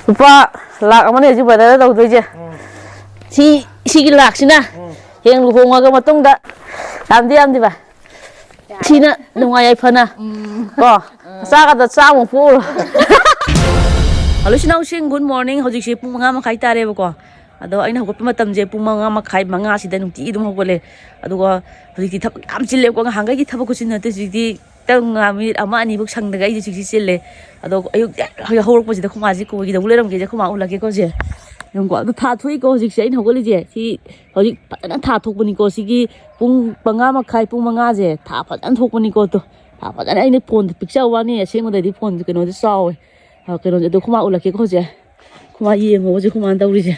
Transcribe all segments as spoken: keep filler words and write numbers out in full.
ꯂꯨꯄꯥ ꯂꯥꯛ ꯑꯃꯅꯦ ꯍꯧꯖꯤꯛ ꯕ꯭ꯔꯗꯔꯗ ꯇꯧꯗꯣꯏꯁꯦ꯫ ꯁꯤ, ꯁꯤꯒꯤ ꯂꯥꯛꯁꯤꯅ ꯍꯌꯦꯡ ꯂꯨꯍꯣꯡꯉꯒ ꯃꯇꯨꯡꯗ ꯌꯥꯝꯗꯤ ꯌꯥꯝꯗꯤ ꯚꯥꯏ꯫ ꯁꯤꯅ ꯅꯨꯡꯉꯥꯏ ꯌꯥꯏꯐꯅ꯫ ꯀꯣ? ꯆꯥꯒꯗ ꯆꯥꯃꯨꯛ ꯄꯣꯛꯎꯔꯣ꯫ ꯍꯜꯂꯣ ꯏꯆꯤꯟ ꯏꯅꯥꯎꯁꯤꯡ, ꯒꯨꯗ ꯃꯣꯔꯅꯤꯡ꯫ ꯍꯧꯖꯤꯛꯁꯦ ꯄꯨꯡ ꯃꯉꯥ ꯃꯈꯥꯏ ꯇꯥꯔꯦꯕꯀꯣ꯫ ꯑꯗꯣ ꯑꯩꯅ ꯍꯧꯒꯠꯄ ꯃꯇꯝꯁꯦ ꯄꯨꯡ ꯃꯉꯥ ꯃꯈꯥꯏ, ꯃꯉꯥꯁꯤꯗ ꯅꯨꯡꯇꯤꯒꯤ ꯑꯗꯨꯝ ꯍꯧꯒꯠꯂꯦ꯫ ꯑꯗꯨꯒ ꯍꯧꯖꯤꯛꯇꯤ ꯊꯕꯛ ꯌꯥꯝ ꯆꯤꯜꯂꯦꯕꯀꯣ꯫ ꯉꯍꯥꯟꯈꯩꯒꯤ ꯊꯕꯛ ꯈꯨꯆꯤꯟ ꯅꯠꯇꯦ ꯍꯧꯖꯤꯛꯇꯤ꯫ ꯇꯔꯨꯛ ꯃꯉꯥ ꯃꯤꯅꯤꯠ ꯑꯃ ꯑꯅꯤꯐꯧ ꯁꯪꯗꯒ ꯑꯩꯁꯦ ꯍꯧꯖꯤꯛꯁꯦ ꯆꯤꯜꯂꯦ꯫ ꯑꯗꯣ ꯑꯌꯨꯛꯇ ꯍꯦꯛ ꯍꯧꯔꯛꯄꯁꯤꯗ ꯑꯩꯈꯣꯏ ꯃꯥꯁꯦ ꯀꯣꯏꯒꯤꯗꯧ ꯂꯩꯔꯝꯒꯦꯁꯦ ꯑꯩꯈꯣꯏ ꯃꯥ ꯎꯠꯂꯛꯀꯦꯀꯣ ꯁꯦ꯫ ꯌꯦꯡꯉꯨꯀꯣ, ꯑꯗꯣ ꯊꯥ ꯊꯣꯛꯏꯀꯣ ꯍꯧꯖꯤꯛꯁꯦ ꯑꯩꯅ ꯍꯧꯒꯠꯂꯤꯁꯦ꯫ ꯁꯤ ꯍꯧꯖꯤꯛ ꯐꯖꯅ ꯊꯥ ꯊꯣꯛꯄꯅꯤꯀꯣ꯫ ꯁꯤꯒꯤ ꯄꯨꯡ ꯃꯉꯥ ꯃꯈꯥꯏ, ꯄꯨꯡ ꯃꯉꯥꯁꯦ ꯊꯥ ꯐꯖꯅ ꯊꯣꯛꯄꯅꯤꯀꯣ꯫ ꯇꯣ, ꯊꯥ ꯐꯖꯅ ꯑꯩꯅ ꯐꯣꯟꯗ ꯄꯤꯛꯆꯕ ꯋꯥꯅꯤ, ꯑꯁꯦꯡꯕꯗꯗꯤ ꯐꯣꯟꯁꯦ ꯀꯩꯅꯣꯗꯤ ꯆꯥꯎꯋꯦ꯫ ꯑ, ꯀꯩꯅꯣꯁꯦ, ꯑꯗꯣ ꯑꯩꯈꯣꯏ ꯃꯥ ꯎꯠꯂꯛꯀꯦꯀꯣ ꯍꯧꯖꯤꯛ꯫ ꯑꯩꯈꯣꯏ ꯃꯥ ꯌꯦꯡꯉꯣ ꯍꯧꯖꯤꯛ ꯑꯩꯈꯣꯏ ꯃꯥꯅ ꯇꯧꯔꯤꯁꯦ꯫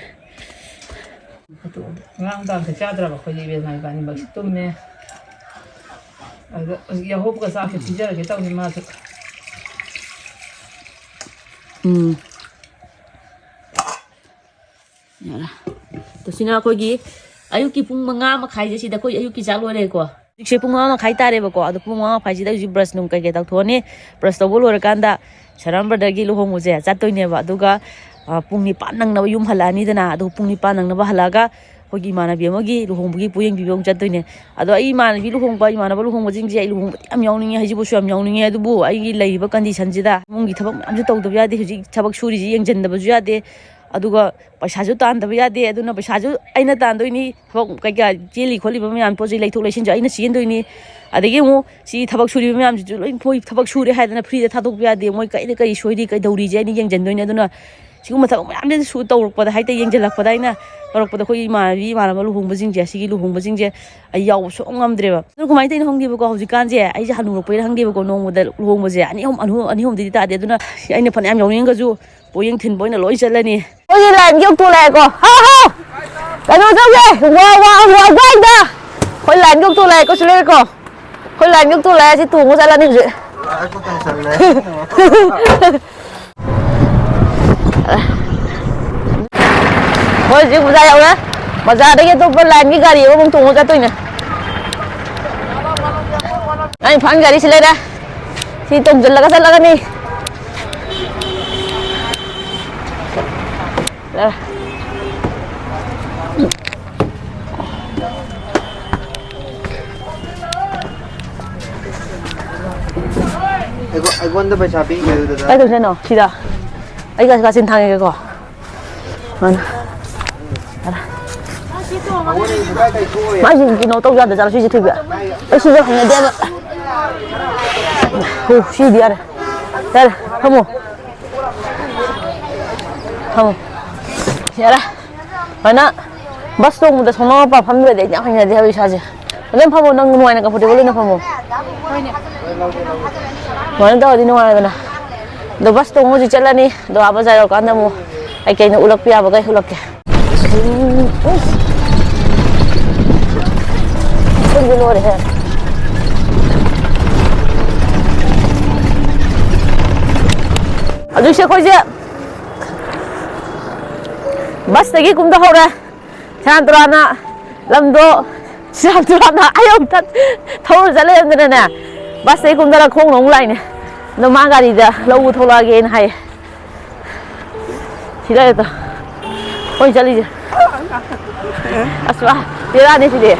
ꯉꯔꯥꯡ ꯅꯨꯡꯗꯥꯡꯁꯦ ꯆꯥꯗ꯭ꯔꯕ ꯑꯩꯈꯣꯏꯁꯦ, ꯏꯕꯦꯝꯃ ꯏꯕꯥꯅꯤꯃꯛꯁꯦ ꯇꯨꯝꯃꯦ꯫ ꯑꯗꯨꯗ ꯍꯧꯖꯤꯛ ꯌꯥꯍꯧꯕꯒ ꯆꯥꯛꯁꯦ ꯄꯤꯖꯔꯒꯦ ꯇꯧꯅꯤ ꯃꯥꯁꯨ꯫ ꯎꯝ꯫ ꯌꯥꯔꯦ꯫ ꯑꯗꯣ ꯁꯤꯅ ꯑꯩꯈꯣꯏꯒꯤ ꯑꯌꯨꯛꯀꯤ ꯄꯨꯡ ꯃꯉꯥ ꯃꯈꯥꯏꯁꯦ, ꯁꯤꯗ ꯑꯩꯈꯣꯏ ꯑꯌꯨꯛꯀꯤ ꯆꯥꯛ ꯂꯣꯏꯔꯦꯀꯣ꯫ ꯍꯧꯖꯤꯛꯁꯦ ꯄꯨꯡ ꯃꯉꯥ ꯃꯈꯥꯏ ꯇꯥꯔꯦꯕꯀꯣ꯫ ꯑꯗꯣ ꯄꯨꯡ ꯃꯉꯥ ꯃꯈꯥꯏꯁꯤꯗ ꯍꯧꯖꯤꯛ ꯕ꯭ꯔꯁ ꯅꯨꯡ ꯀꯩꯀꯩ ꯇꯧꯊꯣꯛꯑꯅꯤ꯫ ꯕ꯭ꯔꯁ ꯇꯧꯕ ꯂꯣꯏꯔꯀꯥꯟꯗ ꯁꯔꯝ ꯕ꯭ꯔꯗꯔꯒꯤ ꯂꯨꯍꯣꯡꯕꯁꯦ ꯆꯠꯇꯣꯏꯅꯦꯕ꯫ ꯑꯗꯨꯒ, ꯑ, ꯄꯨꯡ ꯅꯤꯄꯥꯟ ꯅꯪꯅꯕ ꯌꯨꯝ ꯍꯜꯂꯛꯑꯅꯤꯗꯅ꯫ ꯑꯗꯨꯒ ꯄꯨꯡ ꯅꯤꯄꯥꯟ ꯅꯪꯅꯕ ꯍꯜꯂꯛꯑꯒ ꯑꯩꯈꯣꯏꯒꯤ ꯏꯃꯥꯟꯅꯕꯤ ꯑꯃꯒꯤ ꯂꯨꯍꯣꯡꯕꯒꯤ ꯄꯣꯠꯌꯦꯡ ꯄꯤꯕ ꯑꯃꯨꯛ ꯆꯠꯇꯣꯏꯅꯦ꯫ ꯑꯗꯣ ꯑꯩ ꯏꯃꯥꯟꯅꯕꯤ ꯂꯨꯍꯣꯡꯕ, ꯏꯃꯥꯟꯅꯕ ꯂꯨꯍꯣꯡꯕꯁꯤꯡꯁꯦ ꯑꯩ ꯂꯨꯍꯣꯡꯕꯗꯤ ꯌꯥꯝ ꯌꯥꯎꯅꯤꯡꯉꯦ, ꯍꯧꯖꯤꯛꯄꯨꯁꯨ ꯌꯥꯝ ꯌꯥꯎꯅꯤꯡꯉꯦ꯫ ꯑꯗꯨꯕꯨ ꯑꯩꯒꯤ ꯂꯩꯔꯤꯕ ꯀꯟꯗꯤꯁꯟꯁꯤꯗ ꯏꯃꯨꯡꯒꯤ ꯊꯕꯛ ꯃꯌꯥꯝꯁꯨ ꯇꯧꯗꯕ ꯌꯥꯗꯦ꯫ ꯍꯧꯖꯤꯛ ꯊꯕꯛ ꯁꯨꯔꯤꯁꯤ ꯌꯦꯡꯁꯤꯟꯗꯕꯁꯨ ꯌꯥꯗꯦ꯫ ꯑꯗꯨꯒ ꯄꯩꯁꯥꯁꯨ ꯇꯥꯟꯗꯕ ꯌꯥꯗꯦ꯫ ꯑꯗꯨꯅ ꯄꯩꯁꯥꯁꯨ ꯑꯩꯅ ꯇꯥꯟꯗꯣꯏꯅꯤ, ꯊꯕꯛ ꯀꯩꯀꯥ ꯆꯦꯜꯂꯤ ꯈꯣꯠꯂꯤꯕ ꯃꯌꯥꯝ ꯄꯣꯠ ꯆꯩ ꯂꯩꯊꯣꯛ ꯂꯩꯁꯤꯟꯁꯨ ꯑꯩꯅ ꯆꯦꯟꯗꯣꯏꯅꯤ꯫ ꯑꯗꯒꯤ ꯑꯃꯨꯛ ꯁꯤ ꯊꯕꯛ ꯁꯨꯔꯤꯕ ꯃꯌꯥꯝꯁꯤꯁꯨ ꯂꯣꯏ ꯃꯣꯏ ꯊꯕꯛ ꯁꯨꯔꯦ ꯍꯥꯏꯗꯅ ꯐ꯭ꯔꯤꯗ ꯊꯥꯗꯣꯛꯄ ꯌꯥꯗꯦ꯫ ꯃꯣꯏ ꯀꯩꯗ ꯀꯔꯤ ꯁꯣꯏꯔꯤ ꯀꯩꯗꯧꯔꯤꯁꯦ ꯑꯩꯅ ꯌꯦꯡꯁꯤꯟꯗꯣꯏꯅꯦ꯫ ꯑꯗꯨꯅ ꯁꯤꯒꯨꯝꯕ ꯊꯕꯛ ꯃꯌꯥꯝꯁꯦ ꯁꯨ ꯇꯧꯔꯛꯄꯗ, ꯍꯥꯏꯗꯤ ꯌꯦꯡꯁꯤꯜꯂꯛꯄꯗ, ꯑꯩꯅ ꯇꯧꯔꯛꯄꯗ ꯑꯩꯈꯣꯏ ꯏꯃꯥꯟꯅꯕꯤ ꯏꯃꯥꯟꯅꯕ ꯂꯨꯍꯣꯡꯕꯁꯤꯡꯁꯦ, ꯁꯤꯒꯤ ꯂꯨꯍꯣꯡꯕꯁꯤꯡꯁꯦ ꯑꯩ ꯌꯥꯎꯕ ꯁꯨꯡꯉꯝ ꯉꯝꯗ꯭ꯔꯦꯕ꯫ ꯑꯗꯨ ꯀꯃꯥꯏꯅ ꯇꯧꯔꯤꯅꯣ ꯈꯪꯗꯦꯕꯀꯣ, ꯍꯧꯖꯤꯛꯀꯥꯟꯁꯦ ꯑꯩꯁꯦ ꯍꯅꯨꯔꯛꯄꯩꯔ ꯈꯪꯗꯦꯕꯀꯣ, ꯅꯣꯡꯃꯗ ꯂꯨꯍꯣꯡꯕꯁꯦ ꯑꯅꯤ ꯑꯍꯨꯝ, ꯑꯅꯤ ꯑꯍꯨꯝ, ꯑꯅꯤ ꯑꯍꯨꯝꯗꯩꯗꯤ ꯇꯥꯗꯦ꯫ ꯑꯗꯨꯅ ꯑꯩꯅ ꯐꯅꯌꯥꯝ ꯌꯥꯎꯅꯤꯡꯉꯒꯁꯨ ꯄꯣꯌꯦꯡ ꯊꯤꯟꯕ ꯑꯣꯏꯅ ꯂꯣꯏ ꯆꯠꯂꯅꯤ꯫ ꯑꯩꯈꯣꯏꯒꯤ ꯂꯥꯏꯟꯒꯤ ꯑꯣꯛꯇꯣ ꯂꯥꯛꯑꯦꯀꯣ꯫ ꯍꯥꯎ, ꯍꯥꯎ! ꯀꯩꯅꯣ ꯇꯧꯒꯦ, ꯋꯥ, ꯋꯥ, ꯋꯥ, ꯋꯥꯏꯗ! ꯑꯩꯈꯣꯏ ꯂꯥꯏꯟꯒꯤ ꯑꯣꯛꯇꯣ ꯂꯥꯛꯑꯦꯀꯣ, ꯁꯤ ꯂꯩꯔꯦꯀꯣ꯫ ꯑꯩꯈꯣꯏ ꯂꯥꯏꯟꯒꯤ ꯑꯣꯛꯇꯣ ꯂꯥꯛꯑꯦ, ꯁꯤ ꯇꯣꯡꯉ ꯆꯠꯂꯅꯤ ꯍꯧꯖꯤꯛ꯫ ꯍꯣꯏ, ꯍꯧꯖꯤꯛ ꯕꯖꯥꯔ ꯌꯧꯔꯦ꯫ ꯕꯖꯥꯔꯗꯒꯤ ꯑꯇꯣꯞꯄ ꯂꯥꯏꯟꯒꯤ ꯒꯥꯔꯤ ꯑꯃꯃꯨꯛ ꯇꯣꯡꯉ ꯆꯠꯇꯣꯏꯅꯦ꯫ ꯑꯩ ꯏꯝꯐꯥꯜ ꯒꯥꯔꯤ ꯁꯤ ꯂꯩꯔꯦ꯫ ꯁꯤ ꯇꯣꯡꯁꯤꯜꯂꯒ ꯆꯠꯂꯒꯅꯤ꯫ ꯌꯥꯔꯦ꯫ ꯑꯩꯉꯣꯟ-, ꯑꯩꯉꯣꯟꯗ ꯄꯩꯁꯥ ꯄꯤꯈ꯭ꯔꯦ ꯑꯗꯨꯗ꯫ ꯀꯥꯏ ꯇꯧꯁꯦ ꯍꯥꯏꯅꯣ? ꯁꯤꯗ꯫ ꯑꯩ ꯀꯥ-, ꯀꯥꯆꯤꯟ ꯊꯥꯡꯉꯦꯒꯦꯀꯣ꯫ ꯃꯥꯅ꯫ ꯃꯥꯏꯁꯤ ꯀꯩꯅꯣ ꯇꯧ ꯌꯥꯗ ꯖꯥꯠꯂꯣ ꯁꯤꯁꯦ ꯊꯣꯏꯕꯤ? ꯑꯩ ꯁꯤꯁꯦ ꯍꯩꯅꯗꯦꯕ꯫ ꯍꯣ, ꯁꯤꯗꯤ ꯌꯥꯔꯦ꯫ ꯌꯥꯔꯦ, ꯐꯝꯃꯣ꯫ ꯐꯝꯃꯣ꯫ ꯌꯥꯔꯦ꯫ ꯁꯨꯃꯥꯏꯅ ꯕꯁ ꯇꯣꯡꯕꯗ ꯁꯣꯝ ꯃꯄꯥ ꯐꯝꯗ꯭ꯔꯗꯤ ꯑꯩꯗꯤ ꯌꯥꯝ ꯍꯩꯅꯗꯦ ꯍꯥꯏꯕ ꯏꯁꯥꯁꯦ꯫ ꯑꯗꯨꯝ ꯐꯝꯃꯣ, ꯅꯪ ꯅꯨꯡꯉꯥꯏꯅ comfortable ꯑꯣꯏꯅ ꯐꯝꯃꯣ꯫ ꯑꯗꯨꯃꯥꯏꯅ ꯇꯧꯔꯗꯤ ꯅꯨꯡꯉꯥꯏꯔꯦꯗꯅ꯫ ꯑꯗꯣ ꯕꯁ ꯇꯣꯡꯕ ꯍꯧꯖꯤꯛ ꯆꯠꯂꯅꯤ꯫ ꯑꯗꯣ ꯑꯥ ꯕꯖꯥꯔ ꯌꯧꯔꯀꯥꯟꯗ ꯑꯃꯨꯛ ꯑꯩ ꯀꯩꯅꯣ ꯎꯠꯂꯛꯄ ꯌꯥꯕꯈꯩ ꯎꯠꯂꯛꯀꯦ꯫ ꯎꯝ, ꯎꯁ꯫ ꯈꯨꯟꯁꯦ ꯂꯣꯏꯔꯦꯍꯦ꯫ ꯍꯧꯖꯤꯛꯁꯦ ꯑꯩꯈꯣꯏꯁꯦ ꯕꯁꯇꯒꯤ ꯀꯨꯝꯊꯍꯧꯔꯦ꯫ ꯁꯦꯔꯥꯟ ꯇꯨꯔꯥꯟꯅ ꯂꯝꯗꯣ, ꯁꯦꯔꯥꯟ ꯇꯨꯔꯥꯟꯅ ꯑꯩ ꯑꯃꯨꯛꯇ ꯊꯧꯔ ꯆꯠ ꯂꯩꯔꯝꯗꯅꯅꯦ, ꯕꯁꯇꯒꯤ ꯀꯨꯝꯊꯔ ꯈꯣꯡꯅ ꯑꯃꯨꯛ ꯂꯥꯛꯏꯅꯦ꯫ ꯑꯗꯣ ꯃꯥ ꯒꯥꯔꯤꯗ ꯂꯧꯕ ꯊꯣꯛꯂꯛꯑꯒꯦꯅ ꯍꯥꯏꯌꯦ꯫ ꯁꯤ ꯂꯩꯔꯦ ꯇꯣ꯫ ꯑꯩꯈꯣꯏ ꯆꯠꯂꯤꯁꯦ꯫ ꯑꯁ, ꯋꯥ, ꯕꯦꯔꯥꯅꯤ ꯁꯤꯗꯤ꯫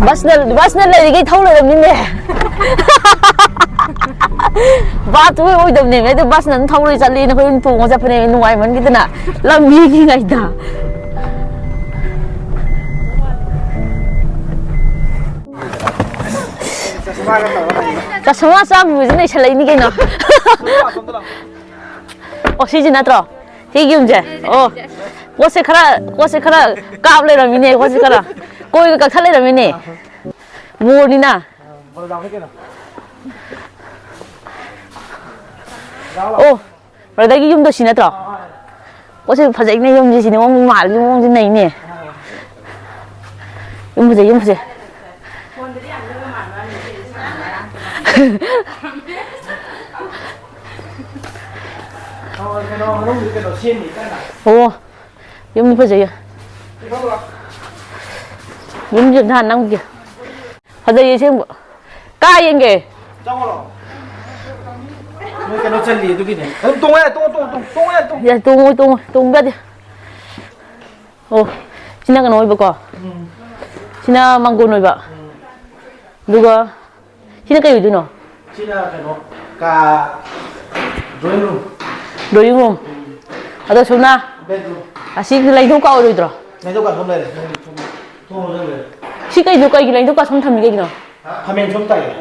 ꯕꯁꯅ, ꯕꯁꯅ ꯂꯩꯔꯤꯈꯩ ꯊꯧ ꯂꯩꯔꯝꯃꯤꯅꯦ꯫ ꯕꯥꯁꯇꯨ ꯑꯣꯏꯗꯕꯅꯦꯕ꯫ ꯑꯗꯨ ꯕꯁꯅ ꯑꯗꯨꯝ ꯊꯧꯔ ꯆꯠꯂꯤꯅ ꯑꯩꯈꯣꯏ ꯑꯗꯨꯝ ꯇꯣꯡꯉ ꯆꯠꯄꯅꯦꯕ, ꯅꯨꯡꯉꯥꯏꯃꯟꯈꯤꯗꯅ꯫ ꯂꯝ ꯌꯦꯡꯉꯤꯉꯩꯗ꯫ ꯀꯁꯇꯃꯔ ꯆꯥꯝꯃ ꯍꯧꯖꯤꯛ ꯅꯩꯁꯜꯂꯛꯏꯅꯤ ꯀꯩꯅꯣ꯫ ꯑꯣ, ꯁꯤꯁꯤ ꯅꯠꯇ꯭ꯔꯣ? ꯁꯤꯒꯤ ꯌꯨꯝꯁꯦ? ꯑꯣ꯫ ꯄꯣꯠꯁꯦ ꯈꯔ, ꯄꯣꯠꯁꯦ ꯈꯔ ꯀꯥꯞ ꯂꯩꯔꯝꯃꯤꯅꯦ, ꯄꯣꯠꯁꯦ ꯈꯔ ꯀꯣꯏꯕ ꯀꯛꯊꯠ ꯂꯩꯔꯝꯃꯤꯅꯦ꯫ ꯃꯣꯔꯅꯤꯅ꯫ ꯑꯣ꯫ ꯕ꯭ꯔꯗꯔꯒꯤ ꯌꯨꯝꯗꯣ ꯁꯤ ꯅꯠꯇ꯭ꯔꯣ? ꯄꯣꯠꯁꯦ ꯐꯖꯩꯅꯦ, ꯌꯨꯝꯁꯦ ꯁꯤꯅꯦ, ꯃꯑꯣꯡ ꯃꯥꯜꯂꯤ, ꯃꯑꯣꯡꯁꯦ ꯅꯩꯅꯦ꯫ ꯌꯨꯝ ꯐꯖꯩ, ꯌꯨꯝ ꯐꯖꯩ꯫ ꯑꯣ, ꯌꯨꯝ ꯐꯖꯩꯌꯦ꯫ ꯌꯨꯝꯁꯦ ꯅꯍꯥꯟ ꯅꯝꯒꯦ꯫ ꯐꯖꯩꯌꯦ ꯑꯁꯦꯡꯕ꯫ ꯀꯥ ꯌꯦꯡꯒꯦ꯫ ꯆꯪꯉꯨꯔꯣ꯫ ꯅꯣꯏ ꯀꯩꯅꯣ ꯆꯜꯂꯤ ꯑꯗꯨꯒꯤꯅꯦ꯫ ꯑꯗꯨꯝ ꯇꯣꯡꯉꯣ ꯌꯥꯔꯦ, ꯇꯣꯡꯉꯣ, ꯇꯣꯡꯉꯣ, ꯇꯣꯡꯉꯣ ꯌꯥꯔꯦ, ꯇꯣꯡꯉꯣ꯫ ꯌꯥꯔꯦ, ꯇꯣꯡꯉꯣ, ꯇꯣꯡꯉꯣ, ꯇꯣꯡꯕ ꯌꯥꯗꯦ꯫ ꯑꯣ, ꯁꯤꯅ ꯀꯩꯅꯣ ꯑꯣꯏꯕꯀꯣ? ꯎꯝ꯫ ꯁꯤꯅ ꯃꯥꯡꯒꯣꯟ ꯑꯣꯏꯕ꯫ ꯎꯝ꯫ ꯑꯗꯨꯒ ꯁꯤꯅ ꯀꯩ ꯑꯣꯏꯗꯣꯏꯅꯣ? ꯁꯤꯅ ꯀꯩꯅꯣ, ꯀꯥ, drawing room꯫ Drawing room꯫ ꯎꯝ꯫ ꯑꯗꯣ ꯁꯣꯝꯅ? Bedroom꯫ ꯑꯁꯤ ꯂꯩꯗꯧ ꯀꯥꯎꯔꯣꯏꯗ꯭ꯔꯣ? ꯂꯩꯗꯧ ꯀꯥ ꯁꯣꯝ ꯂꯩꯔꯦ꯫ ꯅꯪ ꯊꯣꯡ, ꯊꯣꯡ ꯂꯣꯟꯁꯤꯟꯈ꯭ꯔꯦ꯫ ꯁꯤ ꯀꯩꯅꯣ, ꯀꯩꯒꯤ ꯂꯩꯗꯧ ꯀꯥ ꯁꯣꯝ ꯊꯝꯃꯤ ꯀꯩꯒꯤꯅꯣ? ꯍꯥ? ꯈꯥꯃꯦꯟ ꯁꯣꯝ ꯇꯥꯏꯌꯦ꯫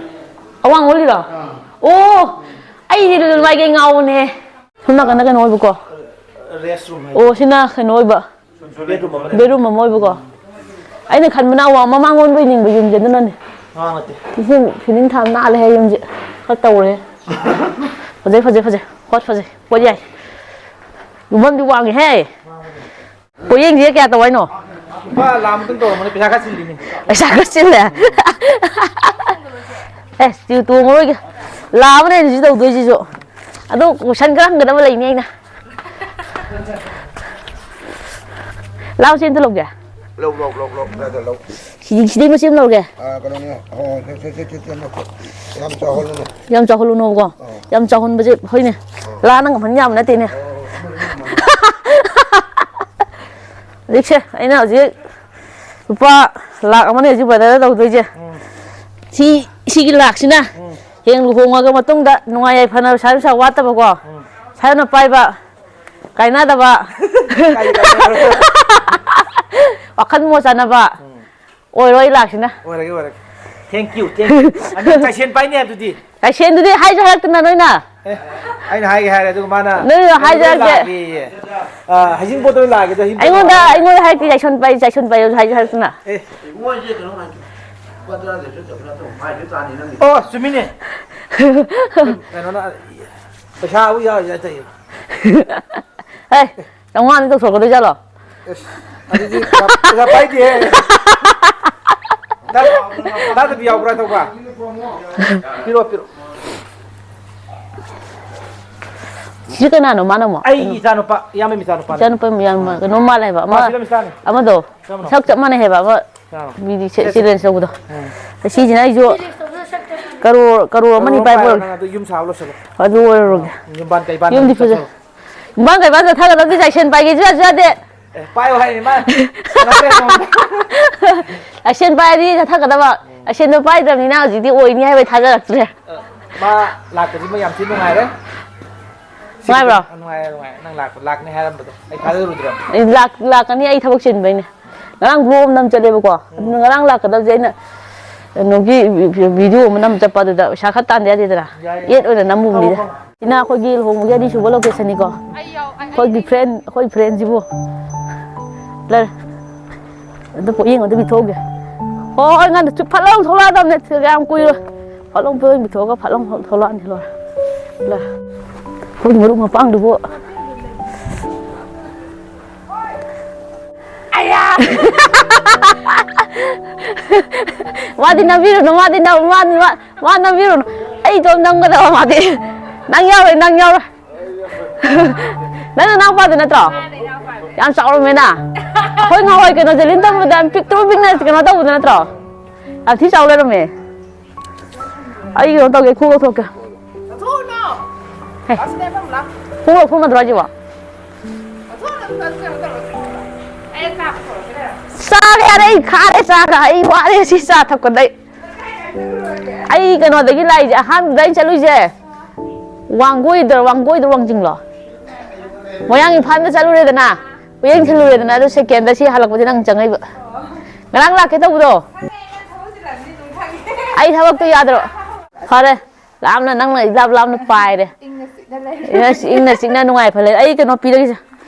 ꯑꯋꯥꯡ ꯑꯣꯜꯂꯤꯔꯣ? ꯑꯥ꯫ ꯑꯣ! ꯑꯩꯗꯤ ꯃꯥꯏꯀꯩ ꯉꯥꯎꯕꯅꯦ꯫ ꯁꯣꯝ ꯅꯥꯀꯟꯗ ꯀꯩꯅꯣ ꯑꯣꯏꯕꯀꯣ? Rest room ꯍꯥꯏ꯫ ꯑꯣ, ꯁꯤꯅ ꯀꯩꯅꯣ ꯑꯣꯏꯕ? Bedroom ꯑꯃ꯫ Bedroom ꯑꯃ ꯑꯣꯏꯕꯀꯣ? ꯑꯩꯅ ꯈꯟꯕꯅ ꯑꯋꯥ-, ꯃꯃꯥꯡ ꯑꯣꯟꯕꯩ ꯅꯤꯡꯕ ꯌꯨꯝꯁꯦ, ꯑꯗꯨꯅꯅꯦ꯫ ꯃꯥ ꯅꯠꯇꯦ꯫ ꯏꯁꯤꯡ ceiling ꯊꯥ ꯅꯥꯜꯂꯦ ꯍꯥꯏ ꯌꯨꯝꯁꯦ꯫ ꯈꯔ ꯇꯧꯔꯦ꯫ ꯐꯖꯩ, ꯐꯖꯩ, ꯐꯖꯩ꯫ ꯍꯣꯠ ꯐꯖꯩ꯫ ꯄꯣꯠ ꯌꯥꯏ꯫ ꯌꯨꯝꯐꯝꯗꯤ ꯋꯥꯡꯉꯦꯍꯦ꯫ ꯄꯣꯌꯦꯡꯁꯦ ꯀꯌꯥ ꯇꯧ ꯍꯥꯏꯅꯣ? ꯂꯨꯄꯥ ꯂꯥꯈ ꯑꯃꯇꯪ ꯇꯧꯔꯝꯃꯅꯤ, ꯄꯩꯁꯥ ꯈꯔ ꯆꯤꯜꯂꯤꯅꯦ꯫ ꯄꯩꯁꯥ ꯈꯔ ꯆꯤꯜꯂꯦ꯫ ꯑꯦ, ꯁ꯭ꯇꯤꯜ ꯇꯣꯡꯉꯔꯣꯏꯒꯦ꯫ ꯂꯥꯛꯑꯕꯅꯦ ꯑꯩꯅ ꯁꯤ ꯇꯧꯗꯣꯏꯁꯤꯁꯨ꯫ ꯑꯗꯣ question ꯈꯔ ꯍꯪꯒꯗꯕ ꯂꯩꯅꯤ ꯑꯩꯅ꯫ ꯂꯥꯎ, ꯁꯤ ꯑꯝꯇ ꯂꯧꯒꯦ꯫ ꯂꯧ, ꯂꯧ, ꯂꯧ, ꯂꯧ, ꯂꯧ, ꯂꯧ꯫ ꯁꯤꯗꯤ, ꯁꯤꯗꯩ ꯃꯆꯦꯠ ꯑꯃ ꯂꯧꯔꯒꯦ꯫ ꯑꯥ, ꯀꯩꯅꯣꯅꯦ꯫ ꯍꯣꯏ, ꯍꯣꯏ, ꯁꯦ, ꯁꯦ, ꯁꯦ, ꯁꯦ, ꯁꯦ, ꯁꯦ꯫ ꯌꯥꯝ ꯆꯥꯎꯍꯜꯂꯨꯅꯨ꯫ ꯌꯥꯝ ꯆꯥꯎꯍꯜꯂꯨꯅꯣꯕꯀꯣ꯫ ꯑꯥ꯫ ꯌꯥꯝ ꯆꯥꯎꯍꯟꯕꯁꯦ, ꯍꯣꯏꯅꯦ꯫ ꯑꯥ꯫ ꯂꯥꯅ ꯉꯝꯍꯟ ꯌꯥꯕ ꯅꯠꯇꯦꯅꯦ꯫ ꯑꯥ, ꯑꯥ, ꯑꯥ꯫ ꯍꯧꯖꯤꯛꯁꯦ, ꯑꯩꯅ ꯍꯧꯖꯤꯛ ꯂꯨꯄꯥ ꯂꯥꯈ ꯑꯃꯅꯦ ꯍꯧꯖꯤꯛ brotherꯗ ꯇꯧꯗꯣꯏꯁꯦ꯫ ꯎꯝ꯫ ꯁꯤ, ꯁꯤꯒꯤ ꯂꯥꯛꯁꯤꯅ ꯎꯝ꯫ ꯍꯌꯦꯡ ꯂꯨꯍꯣꯡꯉꯒ ꯃꯇꯨꯡꯗ ꯅꯨꯡꯉꯥꯏ ꯌꯥꯏꯐꯅ ꯄꯩꯁꯥ ꯅꯨꯡꯁꯥ ꯋꯥꯠꯇꯕꯀꯣ, ꯎꯝ꯫ ꯄꯩꯁꯥ ꯌꯥꯝꯅ ꯄꯥꯏꯕ, ꯀꯥꯏꯅꯗꯕ, ꯀꯥꯏ ꯀꯥꯏꯅꯗꯕ? ꯋꯥꯈꯜ ꯃꯣꯠ ꯆꯥꯅꯕ ꯎꯝ꯫ ꯑꯣꯏꯔꯣ ꯑꯩ ꯂꯥꯛꯁꯤꯅ꯫ ꯑꯣꯏꯔꯒꯦ, ꯑꯣꯏꯔꯒꯦ꯫ Thank you, thank you꯫ ꯑꯗꯨ ꯀꯥꯏꯁꯦꯟ ꯄꯥꯏꯅꯦ ꯑꯗꯨꯗꯤ꯫ ꯀꯥꯏꯁꯦꯟꯗꯨꯗꯤ ꯍꯥꯏꯁꯨ ꯍꯥꯏꯔꯛꯇꯅ ꯅꯣꯏꯅ꯫ ꯑꯦ, ꯑꯩꯅ ꯍꯥꯏꯒꯦ ꯍꯥꯏꯔꯦ, ꯑꯗꯨꯒ ꯃꯥꯅ ꯅꯣꯏꯅ ꯀꯩꯅꯣꯗ ꯍꯥꯏꯖꯔꯛꯇꯦ꯫ ꯂꯥꯛꯑꯒꯦꯌꯦ꯫ ꯑ, ꯍꯩꯖꯤꯡꯄꯣꯠꯇ ꯑꯣꯏꯅ ꯂꯥꯛꯑꯒꯦꯗ, ꯍꯩꯖꯤꯡꯄꯣꯠꯇ ꯑꯩꯉꯣꯟꯗ, ꯂꯥꯛꯑꯒꯦ꯫ ꯑꯩꯉꯣꯟꯗ ꯍꯥꯏꯔꯛꯇꯦ, ꯌꯥꯏꯁꯣꯟ ꯄꯥꯏ, ꯌꯥꯏꯁꯣꯟ ꯄꯥꯏ ꯍꯥꯏꯁꯨ ꯍꯥꯏꯔꯛꯇꯅ꯫ ꯑꯦ꯫ ꯏꯕꯨꯡꯉꯣ, ꯑꯩꯁꯦ ꯀꯩꯅꯣꯝ ꯍꯥꯏꯒꯦ꯫ ꯂꯨꯄꯥ ꯇꯔꯥ ꯂꯩꯔꯁꯨ ꯇꯧꯕ ꯅꯠꯇ꯭ꯔꯣ? ꯃꯥꯏꯁꯨ ꯇꯥꯅꯤ ꯅꯪꯒꯤ꯫ ꯑꯣ, ꯆꯨꯝꯃꯤꯅꯦ꯫ ꯀꯩꯅꯣꯅ, ꯄꯩꯁꯥꯕꯨ ꯌꯥꯎꯔꯤꯁꯦ ꯇꯧꯏ꯫ ꯍꯦ, ꯆꯥꯝꯃꯉꯥꯗꯤ ꯇꯧꯊꯣꯛꯀꯗꯣꯏ ꯖꯥꯠꯂꯣ? ꯑꯁ, ꯑꯗꯨꯗꯤ ꯄꯩꯁꯥ, ꯄꯩꯁꯥ ꯄꯥꯏꯗꯦꯍꯦ꯫ ꯇꯥ-, ꯇꯥꯗꯕꯤ ꯌꯥꯎꯕ꯭ꯔꯥ ꯇꯧꯕ? ꯄꯤꯔꯛꯑꯣ, ꯄꯤꯔꯛꯑꯣ꯫ ꯁꯤ ꯀꯅꯥꯅꯣ ꯃꯥꯅ ꯑꯃꯨꯛ? ꯑꯩꯒꯤ ꯏꯆꯥꯅꯨꯄꯥ, ꯏꯌꯥꯝꯕꯒꯤ ꯃꯆꯥꯅꯨꯄꯥꯅꯦ꯫ ꯏꯆꯥꯅꯨꯄꯥ ꯃꯌꯥꯝ ꯑꯥ꯫ ꯀꯩꯅꯣ ꯃꯥꯜꯂꯦ ꯍꯥꯏꯕ꯫ ꯃꯥ ꯑꯃ, film starꯅꯦ꯫ ꯑꯃꯗꯣ꯫ ꯀꯔꯝꯕꯅꯣ? ꯁꯛ ꯆꯞ ꯃꯥꯟꯅꯩ ꯍꯥꯏꯕ꯫ ꯑꯃ ꯀꯔꯝꯕꯅꯣ? ꯃꯤꯗꯤ ꯁꯦ-, ꯁꯦ, ꯁꯦ꯫ Challenge ꯇꯧꯕꯗꯣ꯫ ꯎꯝ꯫ ꯁꯤꯁꯤꯅ ꯑꯩꯁꯨ ꯀꯔꯣꯔ, ꯀꯔꯣꯔ ꯑꯃ ꯑꯅꯤ ꯄꯥꯏꯕ ꯄꯥꯏꯔꯣ ꯑꯣꯏꯔꯒꯦ꯫ ꯅꯪ, ꯑꯗꯨ ꯌꯨꯝ ꯁꯥꯕ ꯂꯣꯏꯁꯜꯂꯣ꯫ ꯑꯗꯨ ꯑꯣꯏꯔꯨꯔꯒꯦ꯫ ꯌꯨꯝꯕꯥꯟ ꯀꯩꯕꯥꯟ ꯌꯨꯝꯗꯤ ꯅꯪ ꯐꯖ-, ꯆꯠꯊꯣꯛꯑꯣ꯫ ꯌꯨꯝꯕꯥꯟ ꯀꯩꯕꯥꯟ ꯆꯠꯊꯒꯗꯕꯗꯤ ꯂꯥꯏꯁꯦꯟ ꯄꯥꯏꯒꯦꯁꯨ ꯌꯥꯁꯨ ꯌꯥꯗꯦ꯫ ꯑꯦ, ꯄꯥꯏꯌꯨ ꯍꯥꯏꯅꯤ ꯃꯥ꯫ ꯂꯥꯏꯁꯦꯟ ꯄꯥꯏꯔꯗꯤ ꯆꯠꯊꯒꯗꯕ꯫ ꯂꯥꯏꯁꯦꯟꯗꯣ ꯄꯥꯏꯗ꯭ꯔꯕꯅꯤꯅ ꯍꯧꯖꯤꯛꯇꯤ ꯑꯣꯏꯅꯤ ꯍꯥꯏꯕ ꯊꯥꯖꯔꯛꯇ꯭ꯔꯦ꯫ ꯃꯥ ꯂꯥꯛꯄꯁꯤꯃ ꯌꯥꯝ ꯊꯤ ꯅꯨꯡꯉꯥꯏꯔꯦ꯫ ꯅꯨꯡꯉꯥꯏꯕ꯭ꯔꯣ? ꯅꯨꯡꯉꯥꯏꯔꯦ, ꯅꯨꯡꯉꯥꯏꯔꯦ꯫ ꯅꯪ ꯂꯥꯛꯄ, ꯂꯥꯛꯅꯤ ꯍꯥꯏꯔꯝꯕꯗꯣ ꯑꯩ ꯊꯥꯖꯔꯨꯗ꯭ꯔꯕꯅꯦ꯫ ꯑꯩ ꯂꯥꯛ-, ꯂꯥꯛꯀꯅꯤ, ꯑꯩ ꯊꯕꯛ ꯆꯤꯟꯕꯩꯅꯦ꯫ ꯉꯔꯥꯡ vlog ꯑꯃ ꯅꯝ ꯆꯠꯂꯦꯕꯀꯣ꯫ ꯑꯗꯨꯅ ꯉꯔꯥꯡ ꯂꯥꯛꯀꯗꯕꯁꯦ ꯑꯩꯅ ꯀꯩꯅꯣꯒꯤ video ꯑꯃ ꯅꯝ ꯆꯠꯄ ꯑꯗꯨꯗ ꯄꯩꯁꯥ ꯈꯔ ꯇꯥꯟꯗ ꯌꯥꯗꯦꯗꯅ꯫ ꯌꯥꯏ, ꯌꯥꯏ꯫ Ad ꯑꯣꯏꯅ ꯅꯝꯃꯨꯕꯅꯤꯗ꯫ ꯐꯪꯉꯣ, ꯐꯪꯉꯣ꯫ ꯁꯤꯅ ꯑꯩꯈꯣꯏꯒꯤ ꯂꯨꯍꯣꯡꯕꯒꯤ ꯑꯅꯤꯁꯨꯕ location ꯅꯤꯀꯣ꯫ ꯑꯩꯈꯣꯏꯒꯤ friend, ꯑꯩꯈꯣꯏ friend ꯁꯤꯕꯨ꯫ ꯂꯩꯔꯦ꯫ ꯑꯗꯨ ꯄꯣꯠꯌꯦꯡ ꯑꯗꯨ ꯄꯤꯊꯣꯛꯎꯒꯦ꯫ ꯍꯣꯏ, ꯍꯣꯏ, ꯉꯟꯅ ꯆꯨ-, ꯐꯠ ꯂꯥꯎ ꯊꯣꯛꯂꯛꯑꯗꯕꯅꯦ, ꯌꯥꯝ ꯀꯨꯏꯔꯣꯏ꯫ ꯐꯠ ꯂꯥꯎ ꯄꯣꯠꯌꯦꯡ ꯄꯤꯊꯣꯛꯑꯒ ꯐꯠ ꯂꯥꯎ ꯊꯣꯛꯂꯛꯑꯅꯤ, ꯂꯣꯏꯔꯦ꯫ ꯂꯣꯏꯔꯦ꯫ ꯑꯩꯈꯣꯏꯒꯤ ꯃꯔꯨꯞ ꯃꯄꯥꯡꯗꯨꯕꯨ꯫ ꯑꯌꯥ! ꯃꯥꯗꯤ ꯅꯝꯕꯤꯔꯨꯅꯨ, ꯃꯥꯗꯤ ꯅꯝ-, ꯃꯥꯗꯤ, ꯃꯥ, ꯃꯥ ꯅꯝꯕꯤꯔꯨꯅꯨ꯫ ꯑꯩ ꯏꯇꯣꯝ ꯅꯝꯒꯗꯕ ꯃꯥꯗꯤ꯫ ꯅꯪ ꯌꯥꯎꯔꯣꯏ, ꯅꯪ ꯌꯥꯎꯔꯣꯏ꯫ ꯅꯪ ꯅꯅꯥꯎꯄꯥꯗꯨ ꯅꯠꯇ꯭ꯔꯣ? ꯌꯥꯝ ꯆꯥꯎꯔꯝꯃꯦꯅ꯫ ꯑꯩꯈꯣꯏ ꯉꯍꯥꯟꯋꯥꯏ ꯀꯩꯅꯣ ꯖꯦꯂꯤꯟ ꯇꯝꯕꯗ ꯌꯥꯝ ꯄꯤꯛꯇ꯭ꯔꯨ ꯄꯤꯛꯅ ꯀꯩꯅꯣ ꯇꯧꯕꯗꯨ ꯅꯠꯇ꯭ꯔꯣ? ꯌꯥꯝ ꯊꯤ ꯆꯥꯎ ꯂꯩꯔꯝꯃꯦ꯫ ꯑꯩ ꯀꯩꯅꯣ ꯇꯧꯒꯦ, ꯈꯣꯡꯎꯞ ꯂꯧꯊꯣꯛꯀꯦ꯫ ꯍꯦ꯫ ꯈꯣꯡꯎꯞ ꯂꯧꯊꯣꯛꯅꯗ꯭ꯔꯣ ꯍꯥꯏꯁꯤꯕꯣ? ꯆꯥꯔꯦ, ꯌꯥꯔꯦ, ꯑꯩ ꯈꯥꯔꯦ ꯆꯥꯒ, ꯑꯩ ꯋꯥꯔꯦ ꯁꯤ ꯆꯥ ꯊꯛꯄꯗ ꯑꯩ꯫ ꯑꯩ ꯀꯩꯅꯣꯗꯒꯤ ꯂꯥꯛꯏꯁꯦ, ꯑꯍꯥꯟꯕꯗ ꯑꯩ ꯆꯠꯂꯨꯏꯁꯦ ꯋꯥꯡꯒꯣꯏꯗ, ꯋꯥꯡꯒꯣꯏꯗ ꯋꯥꯡꯖꯤꯡꯂꯣ? ꯃꯣꯏꯔꯥꯡ ꯏꯝꯐꯥꯜꯗ ꯆꯠꯂꯨꯔꯦꯗꯅ, ꯄꯣꯠꯌꯦꯡ ꯊꯤꯜꯂꯨꯔꯦꯗꯅ, ꯑꯗꯨ second ꯗ ꯁꯤ ꯍꯜꯂꯛꯄꯁꯦ ꯅꯪ ꯆꯪꯉꯛꯏꯕ꯫ ꯉꯔꯥꯡ ꯂꯥꯛꯀꯦ ꯇꯧꯕꯗꯣ, ꯑꯩ ꯊꯕꯛꯇꯣ ꯌꯥꯗ꯭ꯔꯣ? ꯐꯔꯦ, ꯂꯥꯞꯅ ꯅꯪꯅ ꯏꯂꯥꯞ ꯂꯥꯞꯅ ꯄꯥꯏꯔꯦ꯫ ꯏꯪꯅ ꯆꯤꯛꯅ ꯂꯩ꯫ ꯏꯪꯅ ꯆꯤ-, ꯏꯪꯅ ꯆꯤꯛꯅ ꯅꯨꯡꯉꯥꯏ ꯐ ꯂꯩ꯫ ꯑꯩ ꯀꯩꯅꯣ ꯄꯤꯔꯒꯦꯁꯦ,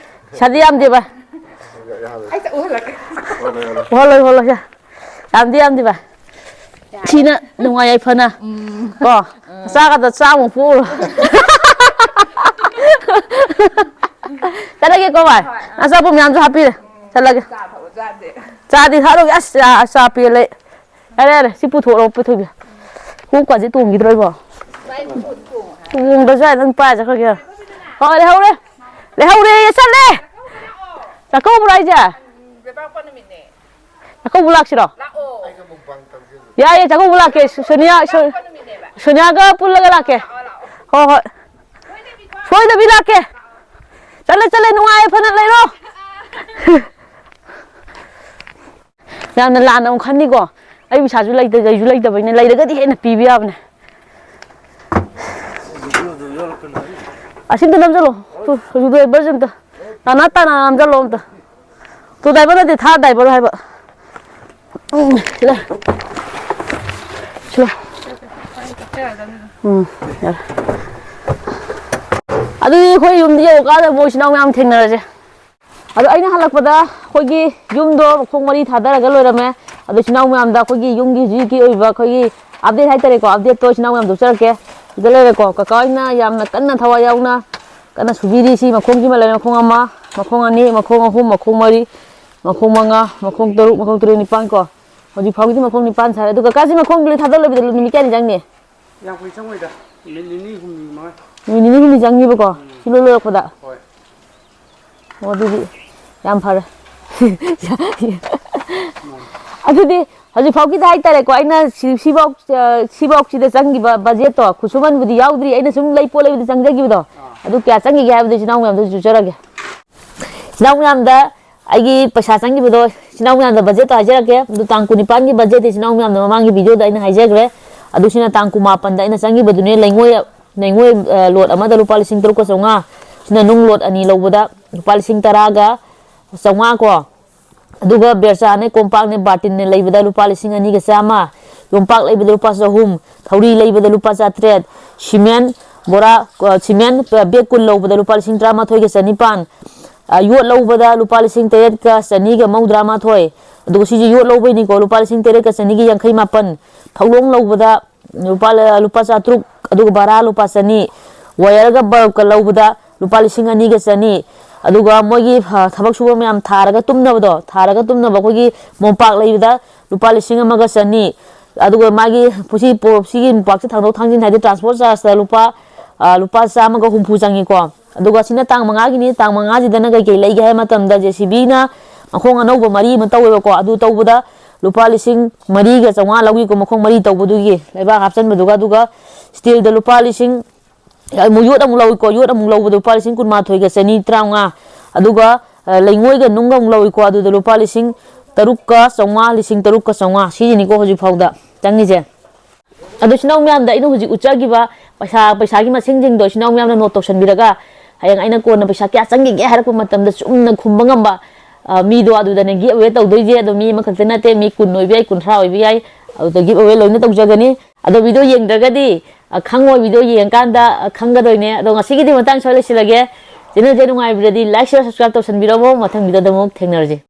ꯄꯩꯁꯥꯗꯤ ꯌꯥꯝꯗꯦꯕ꯫ ꯑꯩ ꯆꯠ ꯎꯍꯜꯂꯛꯀꯦ꯫ ꯍꯣꯜꯂꯣ, ꯍꯣꯜꯂꯣ, ꯁꯦ꯫ ꯌꯥꯝꯗꯤ ꯌꯥꯝꯗꯤ ꯚꯥꯏ꯫ ꯌꯥꯔꯦ꯫ ꯊꯤꯅ ꯅꯨꯡꯉꯥꯏ ꯌꯥꯏꯐꯅ꯫ ꯎꯝ꯫ ꯀꯣ? ꯎꯝ꯫ ꯆꯥꯒꯗ ꯆꯥꯃꯨꯛ ꯄꯨꯔꯣ꯫ ꯆꯠꯂꯒꯦꯀꯣ ꯚꯥꯏ꯫ ꯍꯣꯏ, ꯑꯥ꯫ ꯑꯆꯥꯄꯣꯠ ꯃꯌꯥꯝꯁꯨ ꯍꯥꯞꯄꯤꯔꯦ꯫ ꯎꯝ꯫ ꯆꯠꯂꯒꯦ꯫ ꯆꯥ ꯊꯛꯎ ꯆꯥꯗꯦ꯫ ꯆꯥꯗꯤ ꯊꯛꯑꯔꯣꯏꯒꯦ꯫ ꯑꯁ, ꯆꯥ, ꯆꯥ ꯄꯦꯜꯂꯦ꯫ ꯌꯥꯔꯦ, ꯌꯥꯔꯦ꯫ ꯁꯤ ꯄꯨꯊꯣꯛꯑꯣ, ꯄꯨꯊꯣꯛꯄꯤꯌꯨ꯫ ꯈꯣꯡꯎꯞꯀꯁꯦ ꯇꯣꯡꯈꯤꯗ꯭ꯔꯣ ꯏꯕꯣ? ꯚꯥꯏ, ꯄꯨꯊꯣꯛꯑꯣ, ꯇꯣꯡꯉꯣ ꯍꯥꯏ꯫ ꯇꯣꯡꯗ꯭ꯔꯁꯨ ꯌꯥꯏ, ꯅꯪ ꯄꯥꯏꯔ ꯆꯠꯈ꯭ꯔꯒꯦ꯫ ꯍꯣꯏ, ꯂꯩꯍꯧꯔꯦ꯫ ꯂꯩꯍꯧꯔꯦꯌꯦ, ꯆꯠꯂꯦ꯫ ꯆꯥꯛꯀꯧꯕ꯭ꯔꯣ ꯍꯥꯏꯁꯦ? ꯂꯩꯕꯥꯛꯄꯣꯛꯄ ꯅꯨꯃꯤꯠꯅꯦ꯫ ꯆꯥꯛꯀꯧꯕ ꯂꯥꯛꯁꯤꯔꯣ? ꯂꯥꯛꯑꯣ꯫ ꯌꯥꯏꯌꯦ, ꯆꯥꯛꯀꯧꯕ ꯂꯥꯛꯀꯦ꯫ ꯁꯣ-, ꯁꯣꯅꯤꯌꯥ, ꯁꯣ-, ꯂꯩꯕꯥꯛꯄꯣꯛꯄ ꯅꯨꯃꯤꯠꯅꯦ꯫ ꯁꯣꯅꯤꯌꯥꯒ ꯄꯨꯜꯂꯒ ꯂꯥꯛꯀꯦ꯫ ꯍꯣꯏ, ꯍꯣꯏ꯫ ꯁꯣꯏꯗꯕꯤ ꯂꯥꯛꯀꯦ꯫ ꯆꯠꯂꯦ, ꯆꯠꯂꯦ, ꯅꯨꯡꯉꯥꯏ ꯐꯅ ꯂꯩꯔꯣ꯫ ꯌꯥꯝꯅ ꯂꯥꯟꯅ ꯑꯃꯨꯛ ꯈꯟꯅꯤꯀꯣ꯫ ꯑꯩ ꯄꯩꯁꯥꯁꯨ ꯂꯩꯇ-, ꯂꯩꯁꯨ ꯂꯩꯇꯕꯅꯤꯅ, ꯂꯩꯔꯒꯗꯤ ꯍꯦꯟꯅ ꯄꯤꯕ ꯌꯥꯕꯅꯦ꯫ ꯑꯁꯤꯝꯇ ꯅꯝꯁꯤꯜꯂꯣ꯫ ꯇꯨ, ꯍꯧꯖꯤꯛ driverꯁꯦ ꯑꯝꯇ ꯇꯥꯅ ꯇꯥꯅ ꯅꯝꯁꯤꯜꯂꯣ ꯑꯝꯇ꯫ ꯇꯨ driver ꯅꯠꯇꯦ, third driver ꯍꯥꯏꯕ꯫ ꯎꯝ, ꯁꯤꯂꯥ꯫ ꯁꯤꯂꯥ꯫ ꯎꯝ, ꯌꯥꯔꯦ꯫ ꯑꯗꯨꯗꯤ ꯑꯩꯈꯣꯏ ꯌꯨꯝꯗ ꯌꯧꯔꯀꯥꯟꯗ ꯃꯣꯏ ꯏꯆꯤꯟ ꯏꯅꯥꯎ ꯃꯌꯥꯝ ꯊꯦꯡꯅꯔꯁꯦ꯫ ꯑꯗꯣ ꯑꯩꯅ ꯍꯜꯂꯛꯄꯗ ꯑꯩꯈꯣꯏꯒꯤ ꯌꯨꯝꯗꯣ ꯃꯈꯣꯡ ꯃꯔꯤ ꯊꯥꯗꯔꯒ ꯂꯣꯏꯔꯝꯃꯦ꯫ ꯑꯗꯣ ꯏꯆꯤꯟ ꯏꯅꯥꯎ ꯃꯌꯥꯝꯗ ꯑꯩꯈꯣꯏꯒꯤ ꯌꯨꯝꯒꯤ ꯍꯧꯖꯤꯛꯀꯤ ꯑꯣꯏꯕ ꯑꯩꯈꯣꯏꯒꯤ update ꯍꯥꯏꯇꯥꯔꯦꯀꯣ, updateꯇꯣ ꯏꯆꯤꯟ ꯏꯅꯥꯎ ꯃꯌꯥꯝꯗ ꯎꯠꯆꯔꯛꯀꯦ꯫ ꯁꯤꯗ ꯂꯩꯔꯦꯀꯣ, ꯀꯀꯥ ꯍꯣꯏꯅ ꯌꯥꯝꯅ ꯀꯟꯅ ꯊꯋꯥꯏ ꯌꯥꯎꯅ ꯀꯟꯅ ꯁꯨꯕꯤꯔꯤ꯫ ꯁꯤ ꯃꯈꯣꯡꯁꯤꯃ ꯂꯩꯔꯦ, ꯃꯈꯣꯡ ꯑꯃ, ꯃꯈꯣꯡ ꯑꯅꯤ, ꯃꯈꯣꯡ ꯑꯍꯨꯝ, ꯃꯈꯣꯡ ꯃꯔꯤ, ꯃꯈꯣꯡ ꯃꯉꯥ, ꯃꯈꯣꯡ ꯇꯔꯨꯛ, ꯃꯈꯣꯡ ꯇꯔꯦꯠ, ꯅꯤꯄꯥꯟ ꯀꯣ꯫ ꯍꯧꯖꯤꯛ ꯐꯥꯎꯒꯤꯗꯤ ꯃꯈꯣꯡ ꯅꯤꯄꯥꯟ ꯁꯥꯔꯦ꯫ ꯑꯗꯨ ꯀꯀꯥꯁꯤ ꯃꯈꯣꯡꯗꯨꯗꯤ ꯊꯥꯗꯣꯛꯂꯕꯤꯗ ꯅꯨꯃꯤꯠ ꯀꯌꯥꯅꯤ ꯆꯪꯅꯤ? ꯌꯥꯝ ꯀꯨꯏ ꯆꯪꯉꯣꯏꯗ꯫ ꯅꯨꯃꯤꯠ ꯅꯤꯅꯤ ꯍꯨꯝꯅꯤ ꯃꯉꯥꯏ꯫ ꯅꯨꯃꯤꯠ ꯅꯤꯅꯤ ꯍꯨꯝꯅꯤ ꯆꯪꯅꯤꯕꯀꯣ? ꯎꯝ꯫ ꯁꯤ ꯂꯣꯏ ꯂꯣꯏꯔꯛꯄꯗ? ꯍꯣꯏ꯫ ꯑꯣ, ꯑꯗꯨꯗꯤ ꯌꯥꯝ ꯐꯔꯦ꯫ ꯎꯝ꯫ ꯑꯗꯨꯗꯤ ꯍꯧꯖꯤꯛ ꯐꯥꯎꯒꯤꯗ ꯍꯥꯏꯇꯥꯔꯦꯀꯣ, ꯑꯩꯅ ꯁꯤ-, ꯁꯤꯐꯥꯎ, ꯑ, ꯁꯤꯐꯥꯎꯁꯤꯗ ꯆꯪꯈꯤꯕ budgetꯇꯣ, ꯈꯨꯠꯁꯨꯃꯟꯕꯨꯗꯤ ꯌꯥꯎꯗ꯭ꯔꯤ, ꯑꯩꯅ ꯁꯨꯝ ꯂꯩ ꯄꯣꯠ ꯂꯩꯕꯗ ꯆꯪꯖꯈꯤꯕꯗꯣ, ꯑꯥ꯫ ꯑꯗꯨ ꯀꯌꯥ ꯆꯪꯈꯤꯒꯦ ꯍꯥꯏꯕꯗꯨ ꯏꯆꯤꯟ ꯏꯅꯥꯎ ꯃꯌꯥꯝꯗ ꯍꯧꯖꯤꯛ ꯎꯠꯆꯔꯒꯦ꯫ ꯏꯆꯤꯟ ꯏꯅꯥꯎ ꯃꯌꯥꯝꯗ ꯑꯩꯒꯤ ꯄꯩꯁꯥ ꯆꯪꯈꯤꯕꯗꯣ ꯏꯆꯤꯟ ꯏꯅꯥꯎ ꯃꯌꯥꯝꯗ budgetꯇꯣ ꯍꯥꯏꯖꯔꯛꯀꯦ꯫ ꯑꯗꯨ ꯇꯥꯡ ꯀꯨꯟꯅꯤꯄꯥꯟꯒꯤ budgetꯇꯤ ꯏꯆꯤꯟ ꯏꯅꯥꯎ ꯃꯌꯥꯝꯗ ꯃꯃꯥꯡꯒꯤ videoꯗ ꯑꯩꯅ ꯍꯥꯏꯖꯈ꯭ꯔꯦ꯫ ꯑꯗꯨ ꯁꯤꯅ ꯇꯥꯡ ꯀꯨꯟꯃꯥꯄꯟꯗ ꯑꯩꯅ ꯆꯪꯈꯤꯕꯗꯨꯅꯦ꯫ ꯂꯩꯉꯣꯏ, ꯂꯩꯉꯣꯏ, ꯑ, load ꯑꯃꯗ ꯂꯨꯄꯥ ꯂꯤꯁꯤꯡ ꯇꯔꯨꯛꯀ ꯆꯥꯝꯃꯉꯥ꯫ ꯁꯤꯅ ꯅꯨꯡ load ꯑꯅꯤ ꯂꯧꯕꯗ ꯂꯨꯄꯥ ꯂꯤꯁꯤꯡ ꯇꯔꯥꯒ ꯆꯥꯝꯃꯉꯥ ꯀꯣ꯫ ꯑꯗꯨꯒ ꯕꯦꯔꯆꯥꯅꯦ, ꯀꯣꯝꯄꯥꯛꯅꯦ, ꯕꯥꯔꯇꯤꯟꯅꯦ ꯂꯩꯕꯗ ꯂꯨꯄꯥ ꯂꯤꯁꯤꯡ ꯑꯅꯤꯒ ꯆꯥꯝꯃ, ꯌꯣꯝꯄꯥꯛ ꯂꯩꯕꯗ ꯂꯨꯄꯥ ꯆꯍꯨꯝ, ꯊꯧꯔꯤ ꯂꯩꯕꯗ ꯂꯨꯄꯥ ꯆꯥꯇ꯭ꯔꯦꯠ, ꯁꯤꯃꯦꯟ ꯕꯣꯔꯥ, ꯑ, ꯁꯤꯃꯦꯟ bag ꯀꯨꯟ ꯂꯧꯕꯗ ꯂꯨꯄꯥ ꯂꯤꯁꯤꯡ ꯇꯔꯥꯃꯥꯊꯣꯏꯒ ꯆꯅꯤꯄꯥꯟ, ꯑ, ꯌꯣꯠ ꯂꯧꯕꯗ ꯂꯨꯄꯥ ꯂꯤꯁꯤꯡ ꯇꯔꯦꯠꯀ ꯆꯅꯤꯒ ꯃꯧꯗ꯭ꯔꯥ ꯃꯥꯊꯣꯏ, ꯑꯗꯨꯒ ꯁꯤꯁꯨ ꯌꯣꯠ ꯂꯧꯕꯩꯅꯤꯀꯣ, ꯂꯨꯄꯥ ꯂꯤꯁꯤꯡ ꯇꯔꯦꯠꯀ ꯆꯅꯤꯒ ꯌꯥꯡꯈꯩ ꯃꯥꯄꯟ, ꯐꯛꯂꯣꯡ ꯂꯧꯕꯗ ꯂꯨꯄꯥ, ꯂꯨꯄꯥ ꯆꯥꯇ꯭ꯔꯨꯛ, ꯑꯗꯨꯒ ꯚꯔꯥ ꯂꯨꯄꯥ ꯆꯅꯤ, wireꯒ bulbꯀ ꯂꯧꯕꯗ ꯂꯨꯄꯥ ꯂꯤꯁꯤꯡ ꯑꯅꯤꯒ ꯆꯅꯤ, ꯑꯗꯨꯒ ꯃꯣꯏꯒꯤ, ꯑ, ꯊꯕꯛ ꯁꯨꯕ ꯃꯌꯥꯝ ꯊꯥꯔꯒ ꯇꯨꯝꯅꯕꯗꯣ, ꯊꯥꯔꯒ ꯇꯨꯝꯅꯕ ꯑꯩꯈꯣꯏꯒꯤ ꯃꯣꯝꯄꯥꯛ ꯂꯩꯕꯗ ꯂꯨꯄꯥ ꯂꯤꯁꯤꯡ ꯑꯃꯒ ꯆꯅꯤ, ꯑꯗꯨꯒ ꯃꯥꯒꯤ ꯁꯤ ꯄꯣ-, ꯁꯤꯒꯤ ꯃꯣꯝꯄꯥꯛꯁꯦ ꯊꯥꯡꯗꯣꯛ ꯊꯥꯡꯖꯤꯟ ꯍꯥꯏꯗꯤ transport chargeꯇ ꯂꯨꯄꯥ, ꯑ, ꯂꯨꯄꯥ ꯆꯥꯝꯃꯒ ꯍꯨꯝꯐꯨ ꯆꯪꯉꯤꯀꯣ꯫ ꯑꯗꯨꯒ ꯁꯤꯅ ꯇꯥꯡ ꯃꯉꯥꯒꯤꯅꯤ, ꯇꯥꯡ ꯃꯉꯥꯁꯤꯗꯅ ꯀꯩꯀꯩ ꯂꯩꯒꯦ ꯍꯥꯏꯕ ꯃꯇꯝꯗ JCBꯅ ꯃꯈꯣꯡ ꯑꯅꯧꯕ ꯃꯔꯤ ꯑꯃ ꯇꯧꯋꯦꯕꯀꯣ, ꯑꯗꯨ ꯇꯧꯕꯗ ꯂꯨꯄꯥ ꯂꯤꯁꯤꯡ ꯃꯔꯤꯒ ꯆꯥꯝꯃꯉꯥ ꯂꯧꯏꯀꯣ, ꯃꯈꯣꯡ ꯃꯔꯤ ꯇꯧꯕꯗꯨꯒꯤ ꯂꯩꯕꯥꯛ ꯍꯥꯞꯆꯤꯟꯕꯗꯨꯒ꯫ ꯑꯗꯨꯒ ꯁ꯭ꯇꯤꯜꯗ ꯂꯨꯄꯥ ꯂꯤꯁꯤꯡ, ꯑꯃꯨꯛ ꯌꯣꯠ ꯑꯃꯨꯛ ꯂꯧꯏꯀꯣ, ꯌꯣꯠ ꯑꯃꯨꯛ ꯂꯧꯕꯗ ꯂꯨꯄꯥ ꯂꯤꯁꯤꯡ ꯀꯨꯟꯃꯥꯊꯣꯏꯒ ꯆꯅꯤ ꯇꯔꯥꯃꯉꯥ꯫ ꯑꯗꯨꯒ ꯑ, ꯂꯩꯉꯣꯏꯒ ꯅꯨꯡꯒ ꯑꯃꯨꯛ ꯂꯧꯏꯀꯣ, ꯑꯗꯨꯗ ꯂꯨꯄꯥ ꯂꯤꯁꯤꯡ ꯇꯔꯨꯛꯀ ꯆꯥꯝꯃꯉꯥ, ꯂꯤꯁꯤꯡ ꯇꯔꯨꯛꯀ ꯆꯥꯝꯃꯉꯥ, ꯁꯤꯁꯤꯅꯤꯀꯣ ꯍꯧꯖꯤꯛ ꯐꯥꯎꯗ ꯆꯪꯉꯤꯁꯦ꯫ ꯑꯗꯣ ꯏꯆꯤꯟ ꯏꯅꯥꯎ ꯃꯌꯥꯝꯗ ꯑꯩꯅ ꯍꯧꯖꯤꯛ ꯎꯠꯆꯈꯤꯕ ꯄꯩꯁꯥ, ꯄꯩꯁꯥꯒꯤ ꯃꯁꯤꯡꯁꯤꯡꯗꯣ ꯏꯆꯤꯟ ꯏꯅꯥꯎ ꯃꯌꯥꯝꯅ ꯅꯣꯠ ꯇꯧꯁꯟꯕꯤꯔꯒ, ꯍꯌꯦꯡ ꯑꯩꯅ ꯀꯣꯟꯅ ꯄꯩꯁꯥ ꯀꯌꯥ ꯆꯪꯈꯤꯒꯦ ꯍꯥꯏꯔꯛꯄ ꯃꯇꯝꯗ ꯆꯨꯝꯅ ꯈꯨꯝꯕ ꯉꯝꯕ, ꯑ, ꯃꯤꯗꯣ ꯑꯗꯨꯗꯅꯦ ꯒꯤꯐ ꯑꯋꯦ ꯇꯧꯗꯣꯏꯁꯦ꯫ ꯑꯗꯣ ꯃꯤ ꯑꯃꯈꯛꯇ ꯅꯠꯇꯦ, ꯃꯤ ꯀꯨꯟ ꯑꯣꯏꯕ ꯌꯥꯏ, ꯀꯨꯟꯊ꯭ꯔꯥ ꯑꯣꯏꯕ ꯌꯥꯏ, ꯑꯗꯨꯗ ꯒꯤꯐ ꯑꯋꯦ ꯂꯣꯏꯅ ꯇꯧꯖꯒꯅꯤ꯫ ꯑꯗꯣ ꯚꯤꯗꯤꯑꯣ ꯌꯦꯡꯗ꯭ꯔꯒꯗꯤ, ꯑ, ꯈꯪꯉꯣꯏ, ꯚꯤꯗꯤꯑꯣ ꯌꯦꯡꯉꯀꯥꯟꯗ, ꯑ, ꯈꯪꯒꯗꯣꯏꯅꯦ꯫ ꯑꯗꯣ ꯉꯁꯤꯒꯤꯗꯤ ꯃꯇꯥꯡ ꯁ꯭ꯋꯥꯏ ꯂꯣꯏꯁꯤꯜꯂꯒꯦ꯫ ꯆꯦꯅꯦꯜꯁꯦ ꯅꯨꯡꯉꯥꯏꯕꯤꯔꯗꯤ like, share, subscribe ꯇꯧꯁꯟꯕꯤꯔꯝꯃꯣ꯫ ꯃꯊꯪ ꯚꯤꯗꯤꯑꯣꯗ ꯑꯃꯨꯛ ꯊꯦꯡꯅꯔꯁꯤ꯫